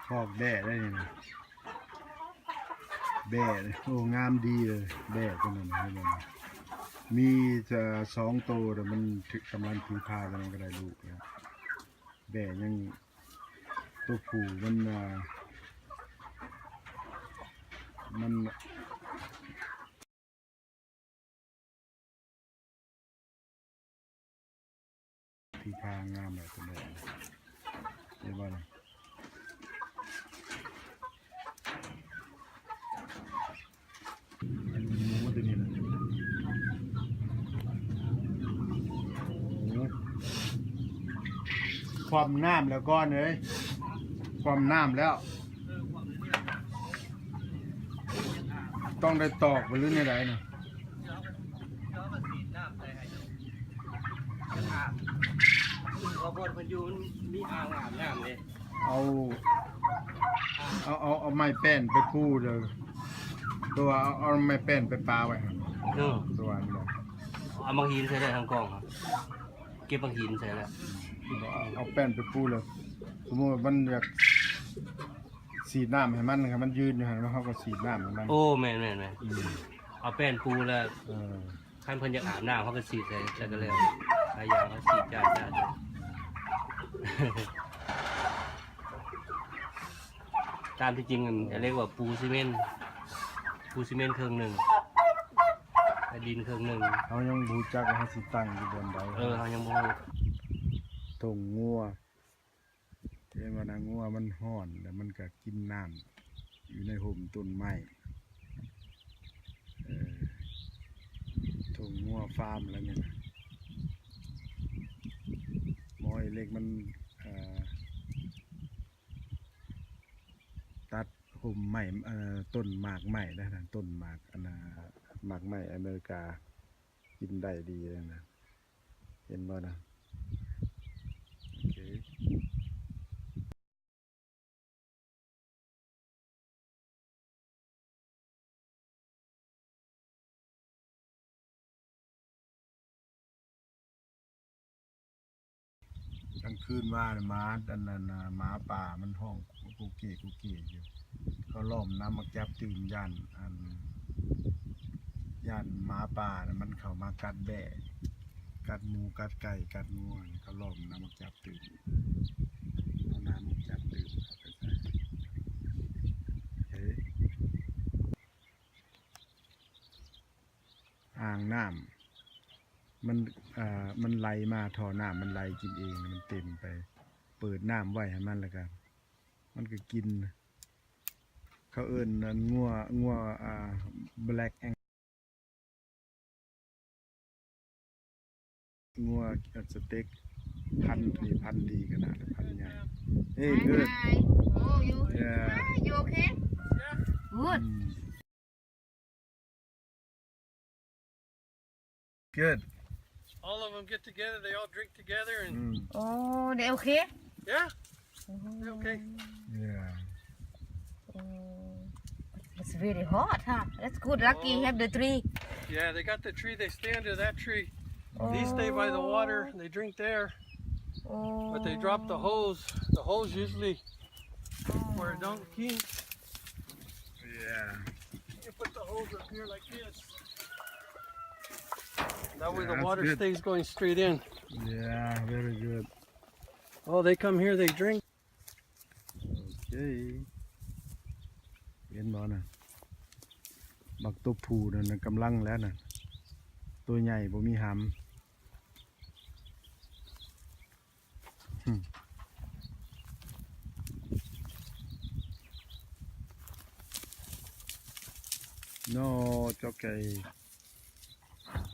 ຄອກແບ້ໄດ໋ນີ້ນະ ແບ້ ໂອ້ ງາມດີເລີຍ ແບ້ຕົວນັ້ນ ເຫັນບໍ່ ມີແຕ່ສອງໂຕ ແຕ່ມັນຖື ກຳລັງຖືພາ ກຳລັງກະໄດ້ລູກແລ້ວ ແບ້ຍັງ ໂຕຜູ້ມັນ ອ່າ ມັນ ທີ່ທາງງາມແຫຼະ ຕົວນີ້ ເຫັນບໍ່ນະ ອັນນີ້ໝູຕົວນີ້ນະ ຄວ່ຳນ້ຳແລ້ວກ່ອນເອີຍ ຄວ່ຳນ້ຳແລ້ວ. ຕ້ອງໄດ້ຕອກບໍ່ ຫຼືແນວໃດນະ? ເອົາ ເອົາ ເອົາ ເອົາໄມ້ແປ້ນໄປປູເດີ ຕົວ ເອົາ ເອົາໄມ້ແປ້ນໄປປະໄວ້ຫັ້ນ ເອີ ຕົວນັ້ນ ເອົາໝາກຫີນໃສ່ໄດ້ທາງກ້ອງ ເກັບໝາກຫີນໃສ່ແລ້ວ ເອົາແປ້ນໄປປູແລ້ວ ສົມມຸດວ່າມັນຢາກສີດນ້ຳໃຫ້ມັນ ໃຫ້ມັນຢືນຢູ່ຫັ້ນ ເຮົາກໍສີດນ້ຳໃຫ້ມັນ. ໂອ້ ແມ່ນໆໆ ອືມ ເອົາແປ້ນປູແລ້ວ ເອີ ຄັນເພິ່ນຢາກອາບນ້ຳ ເຮົາກໍສີດໃສ່ ໃສ່ກໍແລ້ວ ຫຼາຍຢ່າງເຮົາສີດຈ້າໆ ຕາມທີ່ຈິງ ອາເລັກວ່າປູຊີເມັນ ປູຊີເມັນເຄິ່ງໜຶ່ງ ແລະ ດິນເຄິ່ງໜຶ່ງ ເຮົາຍັງບໍ່ຮູ້ຈັກວ່າເຮົາຊິຕັ້ງຢູ່ບ່ອນໃດ ເອີ ເຮົາຍັງບໍ່ຮູ້ ທົ່ງງົວ ເຫັນວ່ານາ ງົວມັນຮ້ອນ ແລ້ວມັນກະກິນນ້ຳຢູ່ໃນຮົ່ມຕົ້ນໄມ້ ເອີ ທົ່ງງົວຟາມແລ້ວນີ້ນະ ໝໍເອເລັກມັນ ເອີ ຕັດຮົ່ມໄມ້ ເອີ ຕົ້ນໝາກໄມ້ນະ ຕົ້ນໝາກ ອັນນ່າ ໝາກໄມ້ອາເມລິກາ ກິນໄດ້ດີເລີຍນະ ເຫັນບໍ່ນະ ໂອເຄ. ກາງຄືນມານະ ໝາ ອັນນັ້ນນະ ໝາປ່າມັນຮ້ອງກູເກະ ກູເກະຢູ່ ເຂົາລ້ອມນ້ຳໝາກຈັບຕື່ມ ຢ້ານ ອັນ ຢ້ານໝາປ່ານະ ມັນເຂົ້າມາກັດແບ້ ກັດໝູ ກັດໄກ່ ກັດງົວ ເຂົາລ້ອມນ້ຳໝາກຈັບຕື່ມ ເອົານ້ຳໝາກຈັບຕື່ມເຂົ້າໄປໃສ່ ເອີ ອ່າງນ້ຳ ມັນ ເອີ ມັນໄຫຼມາ ທໍ່ນ້ຳມັນໄຫຼກິນເອງ ມັນເຕັມໄປ ເປີດນ້ຳໄວ້ໃຫ້ມັນ ແລ້ວກະມັນກະກິນ ເຂົາເອີ້ນ ງົວ ງົວ ອ່າ ແບລັກ ງົວສະເຕັກ ພັນນີ້ ພັນດີຂະໜາດ ພັນໃຫຍ່ ເອີ Hi, good hi. Oh, you, yeah. Hi, you okay? Good. ອືມ Good. All of them get together, they all drink together and ອືມ Oh, they okay? Yeah. Oh. They okay. Yeah. Oh. It's very hot, huh? That's good. Lucky you have the tree. Yeah, they got the tree. They stay under that tree. They stay by the water. They drink there. Oh. But they drop the hose. The hose usually for a donkey. Yeah. You put the hose up here like this. That way the water stays going straight in. Yeah, very good. Oh, they come here, they drink. ໂອເຄ ເຫັນບໍ່ນະ ບັກຕົວຜູ້ນັ້ນນະ ກຳລັງແລ້ວນະ ຕົວໃຫຍ່ບໍ່ມີຫຳ. No, it's okay.